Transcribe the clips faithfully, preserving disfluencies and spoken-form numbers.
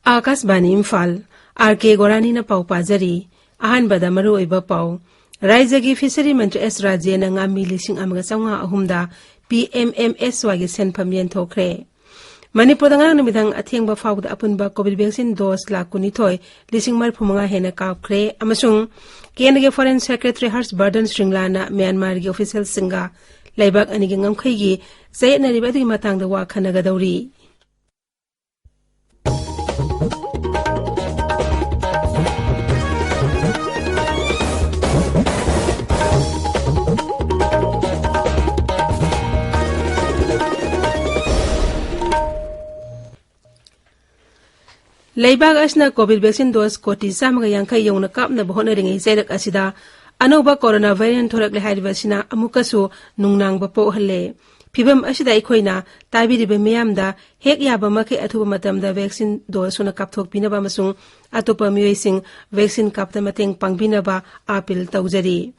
ꯑꯥꯀꯥꯁꯕꯥꯅꯤ Imphal, R ꯀꯦ ꯒꯣꯔꯥꯅꯤꯅ ꯄꯥꯎ ꯄꯥꯖꯔꯤ꯫ ꯑꯍꯥꯟꯕꯗ ꯃꯔꯨꯑꯣꯏꯕ ꯄꯥꯎ꯫ ꯔꯥꯖ꯭ꯌꯒꯤ ꯐꯤꯁꯔꯤ ꯃꯟꯇ꯭ꯔꯤ ꯑꯦꯁ ꯔꯥꯖꯦꯅ ꯉꯥꯃꯤ ꯂꯤꯁꯤꯡ ꯑꯃꯒ ꯆꯥꯝꯃꯉꯥ ꯑꯍꯨꯝꯗ ꯄꯤ ꯑꯦꯝ ꯑꯦꯝ ꯑꯦꯁ ꯋꯥꯏꯒꯤ ꯁꯦꯟꯐꯝ ꯌꯦꯟꯊꯣꯛꯈ꯭ꯔꯦ꯫ ꯃꯅꯤꯄꯨꯔꯗ ꯉꯔꯥꯡ ꯅꯨꯃꯤꯗꯥꯡ ꯑꯊꯦꯡꯕ ꯐꯥꯎꯕꯗ ꯑꯄꯨꯟꯕ ꯀꯣꯚꯤꯗ ꯚꯦꯛꯁꯤꯟ ꯗꯣꯁ ꯂꯥꯈ ꯀꯨꯟꯅꯤꯊꯣꯏ ꯂꯤꯁꯤꯡ ꯃꯔꯤꯐꯨ ꯃꯉꯥ ꯍꯦꯟꯅ ꯀꯥꯞꯈ꯭ꯔꯦ ꯑꯃꯁꯨꯡ ꯀꯦꯟꯗ꯭ꯔꯒꯤ ꯐꯣꯔꯦꯟ ꯁꯦꯀ꯭ꯔꯦꯇꯔꯤ ꯍꯔꯁ ꯕꯔꯗꯟ ꯁ꯭ꯔꯤꯡꯂꯥꯅ ꯃ꯭ꯌꯥꯟꯃꯥꯔꯒꯤ ꯑꯣꯐꯤꯁꯤꯌꯦꯜꯁꯤꯡꯒ ꯂꯩꯕꯥꯛ ꯑꯅꯤꯒꯤ ꯉꯝꯈꯩꯒꯤ ꯆꯌꯦꯠꯅꯔꯤꯕ ꯑꯗꯨꯒꯤ ꯃꯇꯥꯡꯗ ꯋꯥ ꯈꯟꯅꯒꯗꯧꯔꯤ꯫ ꯂꯩꯕꯥꯛ ꯑꯁꯤꯅ ꯀꯣꯚꯤꯗ ꯚꯦꯛꯁꯤꯟ ꯗꯣꯁ ꯀꯣꯇꯤ ꯆꯥꯝꯃꯒ ꯌꯥꯡꯈꯩ ꯌꯧꯅ ꯀꯥꯞꯅꯕ ꯍꯣꯠꯅꯔꯤꯉꯩ ꯆꯩꯔꯛ ꯑꯁꯤꯗ ꯑꯅꯧꯕ ꯀꯣꯔꯣꯅꯥ ꯚꯦꯔꯤꯌꯦꯟꯠ ꯊꯣꯔꯛꯂꯦ ꯍꯥꯏꯔꯤꯕ ꯑꯁꯤꯅ ꯑꯃꯨꯛꯀꯁꯨ ꯅꯨꯡꯅꯥꯡꯕ ꯄꯣꯛꯍꯜꯂꯦ꯫ ꯐꯤꯚꯝ ꯑꯁꯤꯗ ꯑꯩꯈꯣꯏꯅ ꯇꯥꯕꯤꯔꯤꯕ ꯃꯤꯌꯥꯝꯗ ꯍꯦꯛ ꯌꯥꯕ ꯃꯈꯩ ꯑꯊꯨꯕ ꯃꯇꯝꯗ ꯚꯦꯛꯁꯤꯟ ꯗꯣꯁ ꯁꯨꯅ ꯀꯥꯞꯊꯣꯛꯄꯤꯅꯕ ꯑꯃꯁꯨꯡ ꯑꯇꯣꯞꯄ ꯃꯤꯑꯣꯏꯁꯤꯡ ꯚꯦꯛꯁꯤꯟ ꯀꯥꯞꯇ ꯃꯇꯦꯡ ꯄꯥꯡꯕꯤꯅꯕ ꯑꯥꯄꯤꯜ ꯇꯧꯖꯔꯤ꯫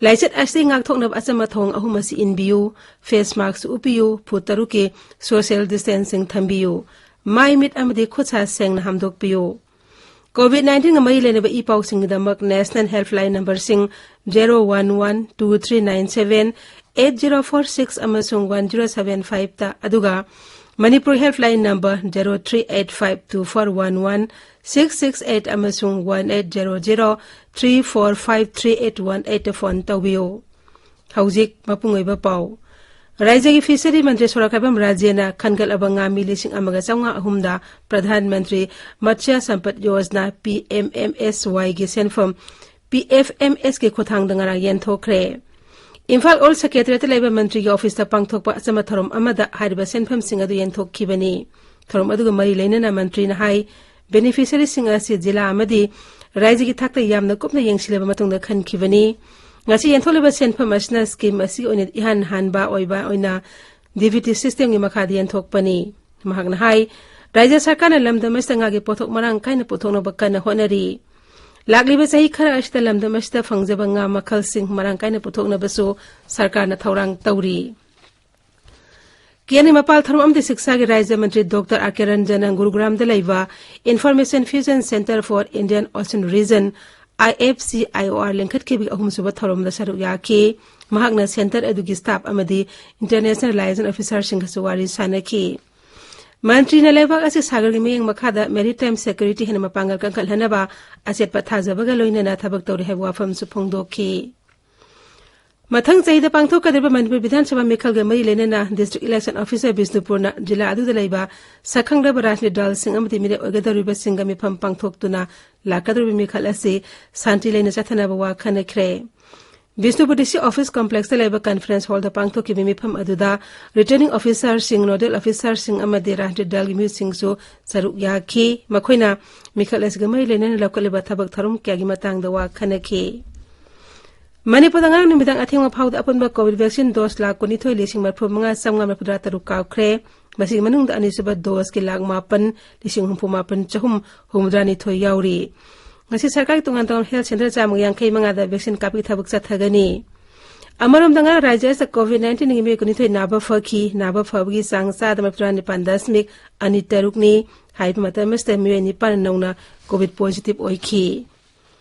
ꯂꯥꯏꯆꯠ ꯑꯁꯤꯗꯒꯤ ꯉꯥꯛꯊꯣꯛꯅꯕ ꯑꯆꯝꯕ ꯊꯧꯑꯣꯡ ꯑꯍꯨꯝ ꯑꯁꯤ ꯏꯟꯕꯤꯌꯨ: ꯐꯦꯁ ꯃꯥꯁꯛ ꯎꯞꯄꯤꯌꯨ, ꯐꯨꯠ ꯇꯔꯨꯛꯀꯤ ꯁꯣꯁꯤꯌꯦꯜ ꯗꯤꯁꯇꯦꯟꯁꯤꯡ ꯊꯝꯕꯤꯌꯨ, ꯃꯥꯏ ꯃꯤꯠ ꯑꯃꯗꯤ ꯈꯨꯠ ꯁꯥ ꯁꯦꯡꯅ ꯍꯥꯝꯗꯣꯛꯄꯤꯌꯨ꯫ ꯀꯣꯚꯤꯗ ꯅꯥꯏꯟꯇꯤꯟꯒ ꯃꯔꯤ ꯂꯩꯅꯕ ꯏ ꯄꯥꯎꯁꯤꯡꯒꯤꯗꯃꯛ ꯅꯦꯁꯅꯦꯜ ꯍꯦꯜꯞꯂꯥꯏꯟ ꯅꯝꯕꯔꯁꯤꯡ zero one one two three nine seven eight zero four six ꯑꯃꯁꯨꯡ ꯋꯥꯟ ꯖꯦꯔꯣ ꯁꯚꯦꯟ ꯐꯥꯏꯚꯇ, ꯑꯗꯨꯒ Manipur helpline number zero three eight five two four one one six six eight ꯑꯃꯁꯨꯡ one eight zero zero three four five three eight one ꯑꯩꯠꯇ phone ꯇꯧꯕꯤꯌꯨ꯫ ꯍꯧꯖꯤꯛ ꯃꯄꯨꯡ ꯑꯣꯏꯕ ꯄꯥꯎ꯫ ꯔꯥꯖ꯭ꯌꯒꯤ ꯐꯤꯁꯔꯤ ꯃꯟꯇ꯭ꯔꯤ ꯁꯣꯔꯥꯈꯥꯏꯕꯝ ꯔꯥꯖꯦꯅ ꯈꯟꯒꯠꯂꯕ ꯉꯥꯃꯤ ꯂꯤꯁꯤꯡ ꯑꯃꯒ ꯆꯥꯝꯃꯉꯥ ꯑꯍꯨꯝꯗ Pradhan Mantri Matsya ꯁꯝꯄꯗ Yojana, P M M ꯑꯦꯁ ꯋꯥꯏꯒꯤ ꯁꯦꯟꯐꯝ, ꯄꯤ ꯑꯦꯐ ꯑꯦꯝ ꯑꯦꯁꯀꯤ ꯈꯨꯠꯊꯥꯡꯗ ꯉꯔꯥꯡ ꯌꯦꯟꯊꯣꯛꯈ꯭ꯔꯦ꯫ ꯏꯝꯐꯥꯜ ꯑꯣꯜ ꯁꯦꯀ꯭ꯔꯦꯇꯔꯤꯌꯦꯠꯇ ꯂꯩꯕ ꯃꯟꯇ꯭ꯔꯤꯒꯤ ꯑꯣꯐꯤꯁꯇ ꯄꯥꯡꯊꯣꯛꯄ ꯑꯆꯝꯕ ꯊꯧꯔꯝ ꯑꯃꯗ ꯍꯥꯏꯔꯤꯕ ꯁꯦꯟꯐꯝꯁꯤꯡ ꯑꯗꯨ ꯌꯦꯟꯊꯣꯛꯈꯤꯕꯅꯤ꯫ ꯊꯧꯔꯝ ꯑꯗꯨꯒ ꯃꯔꯤ ꯂꯩꯅꯅ ꯃꯟꯇ꯭ꯔꯤꯅ ꯍꯥꯏ, ꯕꯦꯅꯤꯐꯤꯁꯔꯤꯁꯤꯡ ꯑꯁꯤ ꯖꯤꯂꯥ ꯑꯃꯗꯤ ꯔꯥꯏꯖ꯭ꯌꯒꯤ ꯊꯥꯛꯇ ꯌꯥꯝꯅ ꯀꯨꯞꯅ ꯌꯦꯡꯁꯤꯜꯂꯕ ꯃꯇꯨꯡꯗ ꯈꯟꯈꯤꯕꯅꯤ꯫ ꯉꯁꯤ ꯌꯦꯟꯊꯣꯛꯂꯤꯕ ꯁꯦꯟꯐꯝ ꯑꯁꯤꯅ ꯁ꯭ꯀꯤꯝ ꯑꯁꯤꯒꯤ ꯑꯣꯏꯅ ꯏꯍꯥꯟ ꯍꯥꯟꯕ ꯑꯣꯏꯕ ꯑꯣꯏꯅ ꯗꯤ ꯕꯤ ꯇꯤ ꯁꯤꯁꯇꯦꯝꯒꯤ ꯃꯈꯥꯗ ꯌꯦꯟꯊꯣꯛꯄꯅꯤ꯫ ꯃꯍꯥꯛꯅ ꯍꯥꯏ, ꯔꯥꯏꯖ꯭ꯌ ꯁꯔꯀꯥꯔꯅ ꯂꯝꯗꯝ ꯑꯁꯤꯗ ꯉꯥꯒꯤ ꯄꯣꯠꯊꯣꯛ ꯃꯔꯥꯡ ꯀꯥꯏꯅ ꯄꯨꯊꯣꯛꯅꯕ ꯀꯟꯅ ꯍꯣꯠꯅꯔꯤ꯫ ꯂꯥꯛꯂꯤꯕ ꯆꯍꯤ ꯈꯔ ꯑꯁꯤꯗ ꯂꯝꯗꯝ ꯑꯁꯤꯗ ꯐꯪꯖꯕ ꯉꯥ ꯃꯈꯜꯁꯤꯡ ꯃꯔꯥꯡ ꯀꯥꯏꯅ ꯄꯨꯊꯣꯛꯅꯕꯁꯨ ꯁꯔꯀꯥꯔꯅ ꯊꯧꯔꯥꯡ ꯇꯧꯔꯤ꯫ ꯀꯦꯟꯗ꯭ꯔꯒꯤ ꯃꯄꯥꯜ ꯊꯧꯔꯝ ꯑꯃꯗꯤ ꯁꯤꯛꯁꯥꯒꯤ ꯔꯥꯖ꯭ꯌ ꯃꯟꯇ꯭ꯔꯤ ꯗꯣꯛꯇꯔ ꯑꯥꯔ ꯀꯦ ꯔꯟꯖꯟꯅ ꯒꯨꯔꯨꯒ꯭ꯔꯥꯝꯗ ꯂꯩꯕ Information Fusion Centre for Indian Ocean Region, I F C I O R, ꯂꯤꯡꯈꯠꯈꯤꯕꯒꯤ ꯑꯍꯨꯝꯁꯨꯕ ꯊꯧꯔꯝꯗ ꯁꯔꯨꯛ ꯌꯥꯈꯤ꯫ ꯃꯍꯥꯛꯅ centre ꯑꯗꯨꯒꯤ staff ꯑꯃꯗꯤ international liaison officerꯁꯤꯡꯒꯁꯨ ꯋꯥꯔꯤ ꯁꯥꯅꯈꯤ꯫ ꯃꯟꯇ꯭ꯔꯤꯅ ꯂꯩꯕꯥꯛ ꯑꯁꯤ ꯁꯥꯒꯔꯒꯤ ꯃꯤꯠꯌꯦꯡ ꯃꯈꯥꯗ maritime security ꯍꯦꯟꯅ ꯃꯄꯥꯡꯒꯜ ꯀꯟꯈꯠꯍꯟꯅꯕ ꯑꯆꯦꯠꯄ ꯊꯥꯖꯕꯒ ꯂꯣꯏꯅꯅ ꯊꯕꯛ ꯇꯧꯔꯤ ꯍꯥꯏꯕ ꯋꯥꯐꯝꯁꯨ ꯐꯣꯡꯗꯣꯛꯈꯤ꯫ ꯃꯊꯪ ꯆꯍꯤꯗ ꯄꯥꯡꯊꯣꯛꯀꯗꯧꯔꯤꯕ ꯃꯅꯤꯄꯨꯔ ꯕꯤꯙꯥꯟ ꯁꯚꯥ ꯃꯤꯈꯜꯒ ꯃꯔꯤ ꯂꯩꯅꯅ district election officer ꯕꯤꯁꯅꯨꯄꯨꯔꯅ ꯖꯤꯂꯥ ꯑꯗꯨꯗ ꯂꯩꯕ ꯁꯛꯈꯪꯂꯕ ꯔꯥꯖꯅꯤꯇꯤ ꯗꯜꯁꯤꯡ ꯑꯃꯗꯤ ꯃꯤꯔꯦꯞ ꯑꯣꯏꯒꯗꯧꯔꯤꯕꯁꯤꯡꯒ ꯃꯤꯐꯝ ꯄꯥꯡꯊꯣꯛꯇꯨꯅ ꯂꯥꯛꯀꯗꯧꯔꯤꯕ ꯃꯤꯈꯜ ꯑꯁꯤ ꯁꯥꯟꯇꯤ ꯂꯩꯅ ꯆꯠꯊꯅꯕ ꯋꯥ ꯈꯟꯅꯈ꯭ꯔꯦ꯫ ꯕꯤꯁꯅꯨꯄꯨꯔ D C office complexꯇ ꯂꯩꯕ conference hallꯗ ꯄꯥꯡꯊꯣꯛꯈꯤꯕ ꯃꯤꯐꯝ ꯑꯗꯨꯗ returning officerꯁꯤꯡ, nodal officerꯁꯤꯡ ꯑꯃꯗꯤ ꯔꯥꯖꯅꯤꯇꯤ ꯗꯜꯒꯤ ꯃꯤꯑꯣꯏꯁꯤꯡꯁꯨ ꯁꯔꯨꯛ ꯌꯥꯈꯤ꯫ ꯃꯈꯣꯏꯅ ꯃꯤꯈꯜ ꯑꯁꯤꯒ ꯃꯔꯤ ꯂꯩꯅꯅ ꯂꯧꯈꯠꯂꯤꯕ ꯊꯕꯛ ꯊꯧꯔꯝ ꯀꯌꯥꯒꯤ ꯃꯇꯥꯡꯗ ꯋꯥ ꯈꯟꯅꯈꯤ꯫ ꯃꯅꯤꯄꯨꯔꯗ ꯉꯔꯥꯡ ꯅꯨꯃꯤꯗꯥꯡ ꯑꯊꯦꯡꯕ ꯐꯥꯎꯕꯗ ꯑꯄꯨꯟꯕ COVID vaccine dose ꯂꯥꯈ ꯀꯨꯟꯅꯤꯊꯣꯏ ꯂꯤꯁꯤꯡ ꯃꯔꯤꯐꯨ ꯃꯉꯥ ꯆꯥꯝꯃꯉꯥ ꯃꯔꯤꯐꯨꯇꯔꯥ ꯇꯔꯨꯛ ꯀꯥꯞꯈ꯭ꯔꯦ꯫ ꯃꯁꯤꯒꯤ ꯃꯅꯨꯡꯗ ꯑꯅꯤꯁꯨꯕ doseꯀꯤ ꯂꯥꯈ ꯃꯥꯄꯟ ꯂꯤꯁꯤꯡ ꯍꯨꯝꯐꯨ ꯃꯥꯄꯟ ꯆꯍꯨꯝ ꯍꯨꯝꯐꯨꯇꯔꯥꯅꯤꯊꯣꯏ ꯌꯥꯎꯔꯤ꯫ ꯉꯁꯤ ꯁꯔꯀꯥꯔꯒꯤ ꯇꯣꯉꯥꯟ ꯇꯣꯉꯥꯟꯕ health centre ꯆꯥꯝꯃꯒ ꯌꯥꯡꯈꯩ ꯃꯉꯥꯗ vaccine ꯀꯥꯞꯄꯒꯤ ꯊꯕꯛ ꯆꯠꯊꯒꯅꯤ꯫ ꯑꯃꯔꯣꯝꯗ ꯉꯔꯥꯡ ꯔꯥꯖ꯭ꯌ ꯑꯁꯤꯗ COVID nineteenꯒꯤ ꯃꯤꯑꯣꯏ ꯀꯨꯟꯅꯤꯊꯣꯏ ꯅꯥꯕ ꯐꯈꯤ꯫ ꯅꯥꯕ ꯐꯕꯒꯤ ꯆꯥꯡ ꯆꯥꯗ ꯃꯔꯤꯐꯨꯇꯔꯥ ꯅꯤꯄꯥꯟ ꯗꯁꯃꯤꯛ ꯑꯅꯤ ꯇꯔꯨꯛꯅꯤ꯫ ꯍꯥꯏꯔꯤꯕ ꯃꯇꯝ ꯑꯁꯤꯗ ꯃꯤꯑꯣꯏ ꯅꯤꯄꯥꯟ ꯅꯧꯅ COVID positive ꯑꯣꯏꯈꯤ꯫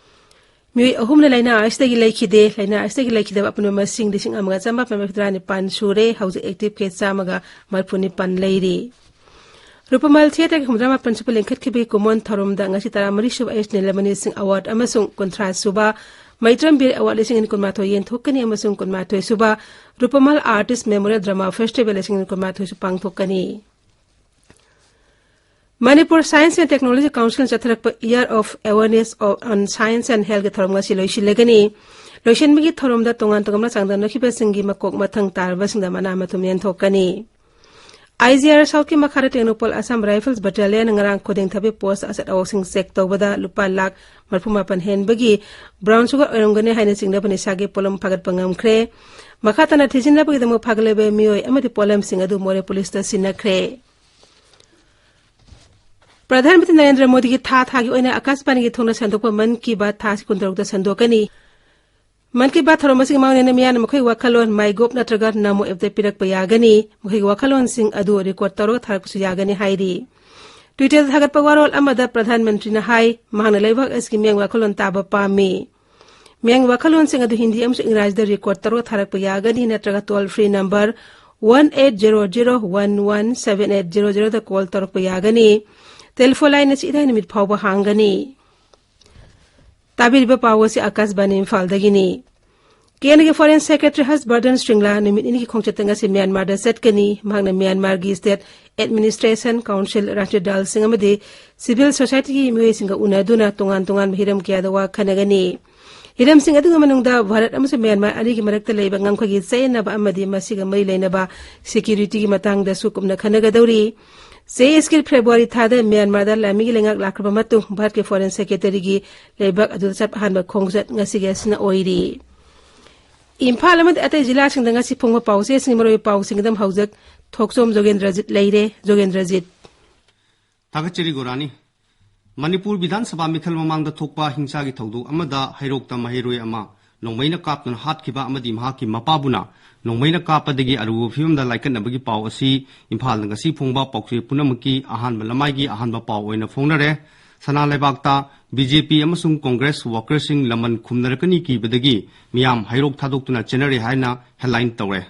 ꯃꯤꯑꯣꯏ ꯑꯍꯨꯝꯅ ꯂꯥꯏꯅꯥ ꯑꯁꯤꯗꯒꯤ ꯂꯩꯈꯤꯗꯦ꯫ ꯂꯥꯏꯅꯥ ꯑꯁꯤꯗꯒꯤ ꯂꯩꯈꯤꯗꯕ ꯑꯄꯨꯟꯕ ꯃꯁꯤꯡ ꯂꯤꯁꯤꯡ ꯑꯃꯒ ꯆꯥꯃꯥꯄꯟ ꯃꯔꯤꯐꯨꯇꯔꯥ ꯅꯤꯄꯥꯟ ꯁꯨꯔꯦ꯫ ꯍꯧꯖꯤꯛ active case ꯆꯥꯝꯃꯒ ꯃꯔꯤꯐꯨ ꯅꯤꯄꯥꯟ ꯂꯩꯔꯤ꯫ ꯔꯨꯄꯃꯜ theatreꯒꯤ ꯍꯨꯝꯐꯨꯇꯔꯥ ꯃꯥꯄꯟ ꯁꯨꯕ ꯂꯤꯡꯈꯠꯈꯤꯕꯒꯤ ꯀꯨꯝꯑꯣꯟ ꯊꯧꯔꯝꯗ ꯉꯁꯤ ꯇꯔꯥꯃꯔꯤ ꯁꯨꯕ ꯑꯦꯁ ꯅꯤꯂꯃꯅꯤ ꯁꯤꯡ award ꯑꯃꯁꯨꯡ ꯀꯨꯟꯊ꯭ꯔꯥ ꯁꯨꯕ ꯃꯩꯇ꯭ꯔꯝ ꯕꯤꯔ award ꯂꯤꯁꯤꯡ ꯑꯅꯤ ꯀꯨꯟꯃꯥꯊꯣꯏ ꯌꯦꯟꯊꯣꯛꯀꯅꯤ ꯑꯃꯁꯨꯡ ꯀꯨꯟꯃꯥꯊꯣꯏ ꯁꯨꯕ ꯔꯨꯄꯃꯜ Artist Memorial Drama Festival ꯂꯤꯁꯤꯡ ꯑꯅꯤ ꯀꯨꯟꯃꯥꯊꯣꯏꯁꯨ ꯄꯥꯡꯊꯣꯛꯀꯅꯤ꯫ Manipur Science and Technology Councilꯅ ꯆꯠꯊꯔꯛꯄ Year of Awareness of, on Science and Healthꯀꯤ ꯊꯧꯔꯝ ꯉꯁꯤ ꯂꯣꯏꯁꯤꯜꯂꯒꯅꯤ꯫ ꯂꯣꯏꯁꯤꯟꯕꯒꯤ ꯊꯧꯔꯝꯗ ꯇꯣꯉꯥꯟ ꯇꯣꯉꯥꯟꯕ ꯆꯥꯡꯗꯝꯅꯈꯤꯕꯁꯤꯡꯒꯤ ꯃꯀꯣꯛ ꯃꯊꯪ ꯇꯥꯔꯕꯁꯤꯡꯗ ꯃꯅꯥ ꯃꯊꯨꯝ ꯌꯦꯟꯊꯣꯛꯀꯅꯤ꯫ I G R Southꯀꯤ ꯃꯈꯥꯗ ꯇꯦꯡꯅꯧꯄꯜ Assam Rifles Battalion ꯉꯔꯥꯡ ꯈꯨꯗꯦꯡ ꯊꯥꯕꯤ post ꯑꯆꯠ ꯑꯋꯣꯛꯁꯤꯡ check ꯇꯧꯕꯗ ꯂꯨꯄꯥ ꯂꯥꯈ ꯃꯔꯤꯐꯨ ꯃꯥꯄꯟ ꯍꯦꯟꯕꯒꯤ brown sugar ꯑꯣꯏꯔꯝꯒꯅꯤ ꯍꯥꯏꯅ ꯆꯤꯡꯅꯕ ꯅꯤꯁꯥꯒꯤ ꯄꯣꯠꯂꯝ ꯐꯥꯒꯠꯄ ꯉꯝꯈ꯭ꯔꯦ꯫ ꯃꯈꯥ ꯇꯥꯅ ꯊꯤꯖꯤꯟꯅꯕꯒꯤꯗꯃꯛ ꯐꯥꯒꯠꯂꯕ ꯃꯤꯑꯣꯏ ꯑꯃꯗꯤ ꯄꯣꯠꯂꯝꯁꯤꯡ ꯑꯗꯨ ꯃꯣꯔꯦ ꯄꯨꯂꯤꯁꯇ ꯁꯤꯟꯅꯈ꯭ꯔꯦ꯫ ꯄ꯭ꯔꯙꯥꯟ ꯃꯟꯇ꯭ꯔꯤ ꯅꯔꯦꯟꯗ꯭ꯔ ꯃꯣꯗꯤꯒꯤ ꯊꯥ ꯊꯥꯒꯤ ꯑꯣꯏꯅ ꯑꯀꯥꯁꯕꯥꯅꯤꯒꯤ ꯊꯣꯡꯅ ꯁꯟꯗꯣꯛꯄ ꯃꯟ ꯀꯤ ꯕꯥꯠ ꯊꯥ ꯑꯁꯤ ꯀꯨꯟꯇꯔꯨꯛꯇ ꯁꯟꯗꯣꯛꯀꯅꯤ꯫ ꯃꯟ ꯀꯤ ꯕꯥꯠ ꯊꯧꯔꯝ ꯑꯁꯤꯒꯤ ꯃꯥꯡꯑꯣꯏꯅꯅ ꯃꯤꯌꯥꯝꯅ ꯃꯈꯣꯏꯒꯤ ꯋꯥꯈꯜꯂꯣꯟ MyGov ꯅꯠꯇ꯭ꯔꯒ ꯅꯃꯣ app ꯇ ꯄꯤꯔꯛꯄ ꯌꯥꯒꯅꯤ꯫ ꯃꯈꯣꯏꯒꯤ ꯋꯥꯈꯜꯂꯣꯟꯁꯤꯡ ꯑꯗꯨ record ꯇꯧꯔꯒ ꯊꯥꯔꯛꯄꯁꯨ ꯌꯥꯒꯅꯤ ꯍꯥꯏꯔꯤ꯫ Twitter ꯗ ꯊꯥꯒꯠꯄ ꯋꯥꯔꯣꯜ ꯑꯃꯗ ꯄ꯭ꯔꯙꯥꯟ ꯃꯟꯇ꯭ꯔꯤꯅ ꯍꯥꯏ, ꯃꯍꯥꯛꯅ ꯂꯩꯕꯥꯛ ꯑꯁꯤꯒꯤ ꯃꯤꯌꯥꯝꯒꯤ ꯋꯥꯈꯜꯂꯣꯟ ꯇꯥꯕ ꯄꯥꯝꯃꯤ꯫ ꯃꯤꯌꯥꯝꯒꯤ ꯋꯥꯈꯜꯂꯣꯟꯁꯤꯡ ꯑꯗꯨ ꯍꯤꯟꯗꯤ ꯑꯃꯁꯨꯡ ꯏꯪꯒ꯭ꯔꯥꯖꯤꯗ record ꯇꯧꯔꯒ ꯊꯥꯔꯛꯄ ꯌꯥꯒꯅꯤ ꯅꯠꯇ꯭ꯔꯒ toll free number one eight zero zero one one seven eight zero zero ꯗ call ꯇꯧꯔꯛꯄ ꯌꯥꯒꯅꯤ꯫ Telephone line ꯑꯁꯤ ꯏꯔꯥꯏ ꯅꯨꯃꯤꯠ ꯐꯥꯎꯕ ꯍꯥꯡꯒꯅꯤ꯫ ꯇꯥꯕꯤꯔꯤꯕ ꯄꯥꯎ ꯑꯁꯤ ꯑꯀꯥꯁꯕꯥꯅꯤ ꯏꯝꯐꯥꯜꯗꯒꯤꯅꯤ꯫ ꯀꯦꯟꯗ꯭ꯔꯒꯤ Foreign Secretary ꯍꯔꯁ ꯕꯔꯙꯟ ꯁ꯭ꯔꯤꯡꯂꯥ ꯅꯨꯃꯤꯠ ꯅꯤꯅꯤꯒꯤ ꯈꯣꯡꯆꯠꯇ ꯉꯁꯤ ꯃ꯭ꯌꯥꯟꯃꯥꯔꯗ ꯆꯠꯀꯅꯤ꯫ ꯃꯍꯥꯛꯅ ꯃ꯭ꯌꯥꯟꯃꯥꯔꯒꯤ state administration, council, ꯔꯥꯖ꯭ꯌ ꯗꯜꯁꯤꯡ ꯑꯃꯗꯤ civil society ꯒꯤ ꯃꯤꯑꯣꯏꯁꯤꯡꯒ ꯎꯅꯗꯨꯅ ꯇꯣꯉꯥꯟ ꯇꯣꯉꯥꯟꯕ ꯍꯤꯔꯝ ꯀꯌꯥꯗ ꯋꯥ ꯈꯟꯅꯒꯅꯤ꯫ ꯍꯤꯔꯝꯁꯤꯡ ꯑꯗꯨꯒꯤ ꯃꯅꯨꯡꯗ ꯚꯥꯔꯠ ꯑꯃꯁꯨꯡ ꯃ꯭ꯌꯥꯟꯃꯥꯔ ꯑꯅꯤꯒꯤ ꯃꯔꯛꯇ ꯂꯩꯕ ꯉꯝꯈꯩꯒꯤ ꯆꯌꯦꯠꯅꯕ ꯑꯃꯗꯤ ꯃꯁꯤꯒ ꯃꯔꯤ ꯂꯩꯅꯕ security ꯒꯤ ꯃꯇꯥꯡꯗꯁꯨ ꯀꯨꯞꯅ ꯈꯟꯅꯒꯗꯧꯔꯤ꯫ ꯆꯍꯤ ꯑꯁꯤꯒꯤ ꯐꯦꯕ꯭ꯔꯨꯋꯥꯔꯤ ꯊꯥꯗ ꯃ꯭ꯌꯥꯟꯃꯥꯔꯗ ꯂꯥꯟꯃꯤꯒꯤ ꯂꯩꯉꯥꯛ ꯂꯥꯛꯈ꯭ꯔꯕ ꯃꯇꯨꯡ ꯚꯥꯔꯠꯀꯤ Foreign Secretary ꯒꯤ ꯂꯩꯕꯥꯛ ꯑꯗꯨꯗ ꯆꯠꯄ ꯑꯍꯥꯟꯕ ꯈꯣꯡꯆꯠ ꯉꯁꯤꯒꯤ ꯑꯁꯤꯅ ꯑꯣꯏꯔꯤ꯫ ꯏꯝꯐꯥꯜ ꯑꯃꯗꯤ ꯑꯇꯩ ꯖꯤꯂꯥꯁꯤꯡꯗ ꯉꯁꯤ ꯐꯣꯡꯕ ꯄꯥꯎꯆꯦꯁꯤꯡꯒꯤ ꯃꯔꯨꯑꯣꯏꯕ ꯄꯥꯎꯁꯤꯡꯒꯤꯗꯃꯛ ꯍꯧꯖꯤꯛ ꯊꯣꯛꯆꯣꯝ ꯖꯣꯒꯦꯟꯗ꯭ꯔꯖꯤꯠ ꯂꯩꯔꯦ꯫ ꯖꯣꯒꯦꯟꯗ꯭ꯔꯖꯤꯠ꯫ ꯊꯥꯒꯠꯆꯔꯤ ꯒꯣꯔꯥꯅꯤ꯫ ꯃꯅꯤꯄꯨꯔ ꯕꯤꯙꯥꯟ ꯁꯚꯥ ꯃꯤꯈꯜ ꯃꯃꯥꯡꯗ ꯊꯣꯛꯄ ꯍꯤꯡꯁꯥꯒꯤ ꯊꯧꯗꯣꯛ ꯑꯃꯗ ꯍꯩꯔꯣꯛꯇ ꯃꯍꯩꯔꯣꯏ ꯑꯃ ꯅꯣꯡꯃꯩꯅ ꯀꯥꯞꯇꯨꯅ ꯍꯥꯠꯈꯤꯕ ꯑꯃꯗꯤ ꯃꯍꯥꯛꯀꯤ ꯃꯄꯥꯕꯨꯅ ꯅꯣꯡꯃꯩꯅ ꯀꯥꯞꯄꯗꯒꯤ ꯑꯔꯨꯕ ꯐꯤꯕꯝꯗ ꯂꯥꯏꯀꯠꯅꯕꯒꯤ ꯄꯥꯎ ꯑꯁꯤ ꯏꯝꯐꯥꯜꯗ ꯉꯁꯤ ꯐꯣꯡꯕ ꯄꯥꯎꯆꯦ ꯄꯨꯝꯅꯃꯛꯀꯤ ꯑꯍꯥꯟꯕ ꯂꯃꯥꯏꯒꯤ ꯑꯍꯥꯟꯕ ꯄꯥꯎ ꯑꯣꯏꯅ ꯐꯣꯡꯅꯔꯦ꯫ ꯁꯅꯥ ꯂꯩꯕꯥꯛꯇ BJP ꯑꯃꯁꯨꯡ Congress workerꯁꯤꯡ ꯂꯃꯟ ꯈꯨꯝꯅꯔꯛꯀꯅꯤ ꯀꯤꯕꯗꯒꯤ ꯃꯤꯌꯥꯝ ꯍꯩꯔꯣꯛ ꯊꯥꯗꯣꯛꯇꯨꯅ ꯆꯦꯟꯅꯔꯦ ꯍꯥꯏꯅ headline ꯇꯧꯔꯦ꯫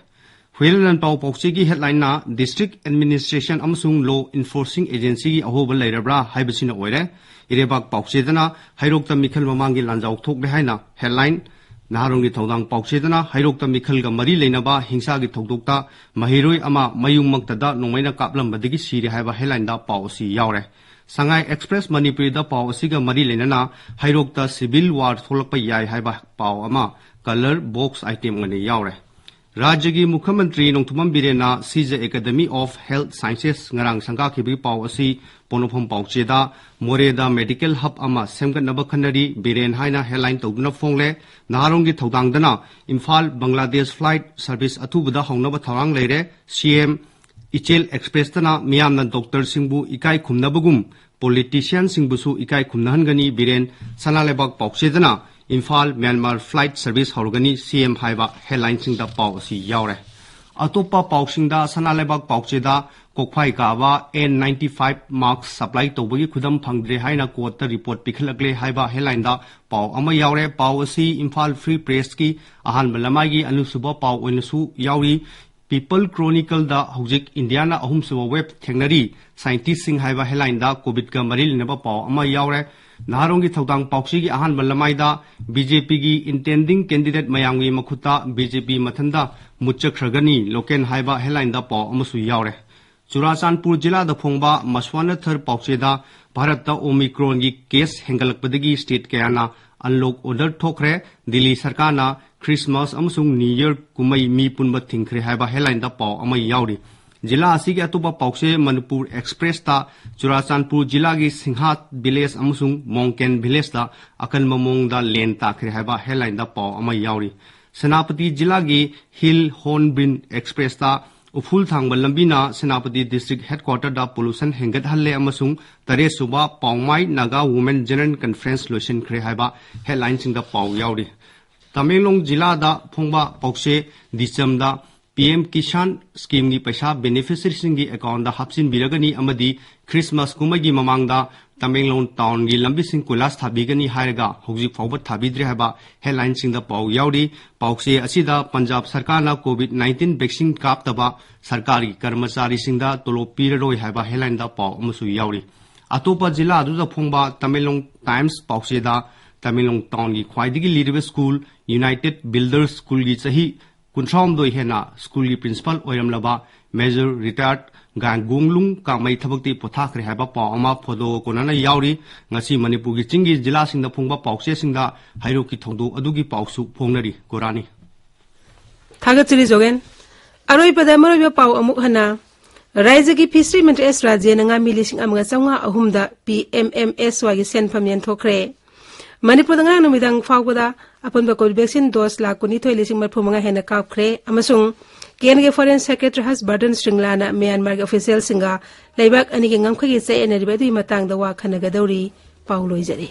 ꯍꯨꯏꯂꯦꯟ ꯂꯥꯟꯄꯥꯎ ꯄꯥꯎꯆꯦꯒꯤ headlineꯅ District Administration ꯑꯃꯁꯨꯡ Law Enforcing Agencyꯒꯤ ꯑꯍꯣꯕ ꯂꯩꯔꯕ꯭ꯔꯥ ꯍꯥꯏꯕꯁꯤꯅ ꯑꯣꯏꯔꯦ꯫ ꯏꯔꯩꯕꯥꯛ ꯄꯥꯎꯆꯦꯗꯅ ꯍꯩꯔꯣꯛꯇ ꯃꯤꯈꯜ ꯃꯃꯥꯡꯒꯤ ꯂꯥꯟꯖꯥꯎ ꯊꯣꯛꯂꯦ ꯍꯥꯏꯅ headline, ꯅꯍꯥꯔꯣꯜꯒꯤ ꯊꯧꯗꯥꯡ ꯄꯥꯎꯆꯦꯗꯅ ꯍꯩꯔꯣꯛꯇ ꯃꯤꯈꯜꯒ ꯃꯔꯤ ꯂꯩꯅꯕ ꯍꯤꯡꯁꯥꯒꯤ ꯊꯧꯗꯣꯛꯇ ꯃꯍꯩꯔꯣꯏ ꯑꯃ ꯃꯌꯨꯝꯃꯛꯇꯗ ꯅꯣꯡꯃꯩꯅ ꯀꯥꯞꯂꯝꯕꯗꯒꯤ ꯁꯤꯔꯦ ꯍꯥꯏꯕ headlineꯗ ꯄꯥꯎ ꯑꯁꯤ ꯌꯥꯎꯔꯦ꯫ ꯁꯉꯥꯏ Express ꯃꯅꯤꯄꯨꯔꯤꯗ ꯄꯥꯎ ꯑꯁꯤꯒ ꯃꯔꯤ ꯂꯩꯅꯅ ꯍꯩꯔꯣꯛꯇ civil war ꯊꯣꯛꯂꯛꯄ ꯌꯥꯏ ꯍꯥꯏꯕ ꯄꯥꯎ ꯑꯃ colour box item ꯑꯣꯏꯅ ꯌꯥꯎꯔꯦ꯫ ꯔꯥꯖ꯭ꯌꯒꯤ ꯃꯨꯈ꯭ꯌ ꯃꯟꯇ꯭ꯔꯤ Nongthombam ꯕꯤꯔꯦꯟꯅ Sija Academy of Health Sciences ꯉꯔꯥꯡ ꯁꯪꯒꯥꯈꯤꯕꯒꯤ ꯄꯥꯎ ꯑꯁꯤ ꯄꯣꯛꯅꯐꯝ ꯄꯥꯎꯆꯦꯗ ꯃꯣꯔꯦꯗ medical hub ꯑꯃ ꯁꯦꯝꯒꯠꯅꯕ ꯈꯟꯅꯔꯤ, ꯕꯤꯔꯦꯟ ꯍꯥꯏꯅ headline ꯇꯧꯗꯨꯅ ꯐꯣꯡꯂꯦ꯫ ꯅꯍꯥꯔꯣꯜꯒꯤ ꯊꯧꯗꯥꯡꯗꯅ ꯏꯝꯐꯥꯜ ꯕꯪꯒ꯭ꯂꯥꯗꯦꯁ flight service ꯑꯊꯨꯕꯗ ꯍꯧꯅꯕ ꯊꯧꯔꯥꯡ ꯂꯩꯔꯦ꯫ CM ꯏꯆꯦꯜ Expressꯇꯅ ꯃꯤꯌꯥꯝꯅ doctorꯁꯤꯡꯕꯨ ꯏꯀꯥꯏ ꯈꯨꯝꯅꯕꯒꯨꯝ politicianꯁꯤꯡꯕꯨꯁꯨ ꯏꯀꯥꯏ ꯈꯨꯝꯅꯍꯟꯒꯅꯤ꯫ ꯕꯤꯔꯦꯟ ꯁꯅꯥ ꯂꯩꯕꯥꯛ ꯄꯥꯎꯆꯦꯗꯅ ꯏꯝꯐꯥꯜ ꯃ꯭ꯌꯥꯟꯃꯥꯔ flight service ꯍꯧꯔꯒꯅꯤ, ꯁꯤ ꯑꯦꯝ ꯍꯥꯏꯕ headlineꯁꯤꯡꯗ ꯄꯥꯎ ꯑꯁꯤ ꯌꯥꯎꯔꯦ꯫ ꯑꯇꯣꯞꯄ ꯄꯥꯎꯁꯤꯡꯗ, ꯁꯅꯥ ꯂꯩꯕꯥꯛ ꯄꯥꯎꯆꯦꯗ ꯀꯣꯛꯐꯥꯏ ꯀꯥꯕ N ninety five mask supply ꯇꯧꯕꯒꯤ ꯈꯨꯗꯝ ꯐꯪꯗ꯭ꯔꯦ ꯍꯥꯏꯅ ꯀꯣꯔꯠꯇ report ꯄꯤꯈꯠꯂꯛꯂꯦ ꯍꯥꯏꯕ headlineꯗ ꯄꯥꯎ ꯑꯃ ꯌꯥꯎꯔꯦ꯫ ꯄꯥꯎ ꯑꯁꯤ ꯏꯝꯐꯥꯜ Free Pressꯀꯤ ꯑꯍꯥꯟꯕ ꯂꯃꯥꯏꯒꯤ ꯑꯅꯤꯁꯨꯕ ꯄꯥꯎ ꯑꯣꯏꯅꯁꯨ ꯌꯥꯎꯔꯤ꯫ People Chronicleꯗ ꯍꯧꯖꯤꯛ ꯏꯟꯗꯤꯌꯥꯅ ꯑꯍꯨꯝꯁꯨꯕ wave ꯊꯦꯡꯅꯔꯤ, scientistꯁꯤꯡ ꯍꯥꯏꯕ headlineꯗ COVIDꯀ ꯃꯔꯤ ꯂꯩꯅꯕ ꯄꯥꯎ ꯑꯃ ꯌꯥꯎꯔꯦ꯫ ꯅꯍꯥꯔꯣꯜꯒꯤ ꯊꯧꯗꯥꯡ ꯄꯥꯎꯆꯦꯒꯤ ꯑꯍꯥꯟꯕ ꯂꯃꯥꯏꯗ BJPꯒꯤ intending candidate ꯃꯌꯥꯝꯒꯤ ꯃꯈꯨꯠꯇ BJP ꯃꯊꯟꯇ ꯃꯨꯠꯆꯈ꯭ꯔꯒꯅꯤ, ꯂꯣꯀꯦꯟ ꯍꯥꯏꯕ headlineꯗ ꯄꯥꯎ ꯑꯃꯁꯨ ꯌꯥꯎꯔꯦ꯫ ꯆꯨꯔꯥꯆꯥꯟꯄꯨꯔ ꯖꯤꯂꯥꯗ ꯐꯣꯡꯕ ꯃꯁ꯭ꯋꯥꯅꯥꯊꯔ ꯄꯥꯎꯆꯦꯗ ꯚꯥꯔꯠꯇ Omicronꯒꯤ case ꯍꯦꯟꯒꯠꯂꯛꯄꯗꯒꯤ state ꯀꯌꯥꯅ unlock order ꯊꯣꯛꯈ꯭ꯔꯦ꯫ ꯗꯤꯜꯂꯤ ꯁꯔꯀꯥꯔꯅ Christmas ꯑꯃꯁꯨꯡ New Year ꯀꯨꯝꯍꯩ ꯃꯤ ꯄꯨꯟꯕ ꯊꯤꯡꯈ꯭ꯔꯦ ꯍꯥꯏꯕ headlineꯗ ꯄꯥꯎ ꯑꯃ ꯌꯥꯎꯔꯤ꯫ ꯖꯤꯂꯥ ꯑꯁꯤꯒꯤ ꯑꯇꯣꯞꯄ ꯄꯥꯎꯆꯦ ꯃꯅꯤꯄꯨꯔ Expressꯇ ꯆꯨꯔꯥꯆꯥꯟꯄꯨꯔ ꯖꯤꯂꯥꯒꯤ ꯁꯤꯡꯍꯥꯠ village ꯑꯃꯁꯨꯡ ꯃꯣꯡꯀꯦꯟ villageꯇ ꯑꯀꯟꯕ ꯃꯑꯣꯡꯗ ꯂꯦꯟ ꯇꯥꯈ꯭ꯔꯦ ꯍꯥꯏꯕ headlineꯗ ꯄꯥꯎ ꯑꯃ ꯌꯥꯎꯔꯤ꯫ ꯁꯦꯅꯥꯄꯇꯤ ꯖꯤꯂꯥꯒꯤ Hill Hornbill Expressꯇ ꯎꯐꯨꯜ ꯊꯥꯡꯕ ꯂꯝꯕꯤꯅ ꯁꯦꯅꯥꯄꯇꯤ district headquarterꯗ pollution ꯍꯦꯟꯒꯠꯍꯜꯂꯦ ꯑꯃꯁꯨꯡ ꯇꯔꯦꯠꯁꯨꯕ ꯄꯥꯎꯃꯥꯏ Naga Women General Conference ꯂꯣꯏꯁꯤꯟꯈ꯭ꯔꯦ ꯍꯥꯏꯕ headlineꯁꯤꯡꯗ ꯄꯥꯎ ꯌꯥꯎꯔꯤ꯫ ꯇꯃꯦꯡꯂꯣꯡ ꯖꯤꯂꯥꯗ ꯐꯣꯡꯕ ꯄꯥꯎꯆꯦ ꯗꯤꯆꯝꯗ PM Kisan schemeꯒꯤ ꯄꯩꯁꯥ beneficiaryꯁꯤꯡꯒꯤ accountꯗ ꯍꯥꯞꯆꯤꯟꯕꯤꯔꯒꯅꯤ ꯑꯃꯗꯤ Christmas ꯀꯨꯝꯍꯩꯒꯤ ꯃꯃꯥꯡꯗ ꯇꯃꯦꯡꯂꯣꯡ townꯒꯤ ꯂꯝꯕꯤꯁꯤꯡ ꯀꯣꯏꯂꯥꯁ ꯊꯥꯕꯤꯒꯅꯤ ꯍꯥꯏꯔꯒ ꯍꯧꯖꯤꯛ ꯐꯥꯎꯕ ꯊꯥꯕꯤꯗ꯭ꯔꯦ ꯍꯥꯏꯕ headlineꯁꯤꯡꯗ ꯄꯥꯎ ꯌꯥꯎꯔꯤ꯫ ꯄꯥꯎꯆꯦ ꯑꯁꯤꯗ ꯄꯟꯖꯥꯕ ꯁꯔꯀꯥꯔꯅ COVID nineteen vaccine ꯀꯥꯞꯇꯕ ꯁꯔꯀꯥꯔꯒꯤ ꯀꯔꯃꯆꯥꯔꯤꯁꯤꯡꯗ ꯇꯣꯂꯣꯞ ꯄꯤꯔꯔꯣꯏ ꯍꯥꯏꯕ headlineꯗ ꯄꯥꯎ ꯑꯃꯁꯨ ꯌꯥꯎꯔꯤ꯫ ꯑꯇꯣꯞꯄ ꯖꯤꯂꯥ ꯑꯗꯨꯗ ꯐꯣꯡꯕ ꯇꯃꯦꯡꯂꯣꯡ Times ꯄꯥꯎꯆꯦꯗ ꯇꯃꯦꯡꯂꯣꯡ townꯒꯤ ꯈ꯭ꯋꯥꯏꯗꯒꯤ ꯂꯤꯔꯕ school United Builders Schoolꯒꯤ ꯆꯍꯤ ꯀꯨꯟꯊ꯭ꯔꯥꯍꯨꯝꯗꯣꯏ ꯍꯦꯟꯅ schoolꯒꯤ principal ꯑꯣꯏꯔꯝꯂꯕ Major retired ꯒꯥꯡꯒꯣꯡꯂꯨꯡ ꯀꯥꯃꯩ ꯊꯕꯛꯇꯤ ꯄꯣꯊꯥꯈ꯭ꯔꯦ ꯍꯥꯏꯕ ꯄꯥꯎ ꯑꯃ ꯐꯣꯗꯣ ꯀꯣꯟꯅꯅ ꯌꯥꯎꯔꯤ꯫ ꯉꯁꯤ ꯃꯅꯤꯄꯨꯔꯒꯤ ꯆꯤꯡꯒꯤ ꯖꯤꯂꯥꯁꯤꯡꯗ ꯐꯣꯡꯕ ꯄꯥꯎꯆꯦꯁꯤꯡꯗ ꯍꯩꯔꯣꯛꯀꯤ ꯊꯧꯗꯣꯛ ꯑꯗꯨꯒꯤ ꯄꯥꯎꯁꯨ ꯐꯣꯡꯅꯔꯤ꯫ ꯒꯣꯔꯥꯅꯤ꯫ ꯊꯥꯒꯠꯆꯔꯤ ꯖꯣꯒꯦꯟ꯫ ꯑꯔꯣꯏꯕꯗ ꯃꯔꯨꯑꯣꯏꯕ ꯄꯥꯎ ꯑꯃꯨꯛ ꯍꯟꯅ꯫ ꯔꯥꯖ꯭ꯌꯒꯤ fishery ꯃꯟꯇ꯭ꯔꯤ ꯑꯦꯁ ꯔꯥꯖꯦꯅ ꯉꯥꯃꯤ ꯂꯤꯁꯤꯡ ꯑꯃꯒ ꯆꯥꯝꯃꯉꯥ ꯑꯍꯨꯝꯗ PMMSYꯒꯤ ꯁꯦꯟꯐꯝ ꯌꯦꯟꯊꯣꯛꯈ꯭ꯔꯦ꯫ ꯃꯅꯤꯄꯨꯔꯗ ꯉꯔꯥꯡ ꯅꯨꯃꯤꯗꯥꯡ ꯐꯥꯎꯕꯗ ꯑꯄꯨꯟꯕ COVID vaccine dose ꯂꯥꯈ ꯀꯨꯟꯅꯤꯊꯣꯏ ꯂꯤꯁꯤꯡ ꯃꯔꯤꯐꯨ ꯃꯉꯥ ꯍꯦꯟꯅ ꯀꯥꯞꯈ꯭ꯔꯦ ꯑꯃꯁꯨꯡ ꯀꯦꯟꯗ꯭ꯔꯒꯤ Foreign Secretary ꯍꯔꯁ ꯕꯔꯙꯟ ꯁ꯭ꯔꯤꯡꯂꯥꯅ ꯃ꯭ꯌꯥꯟꯃꯥꯔꯒꯤ officialꯁꯤꯡꯒ ꯂꯩꯕꯥꯛ ꯑꯅꯤꯒꯤ ꯉꯝꯈꯩꯒꯤ ꯆꯌꯦꯠꯅꯔꯤꯕ ꯑꯗꯨꯒꯤ ꯃꯇꯥꯡꯗ ꯋꯥ ꯈꯟꯅꯒꯗꯧꯔꯤ꯫ ꯄꯥꯎ ꯂꯣꯏꯖꯔꯦ꯫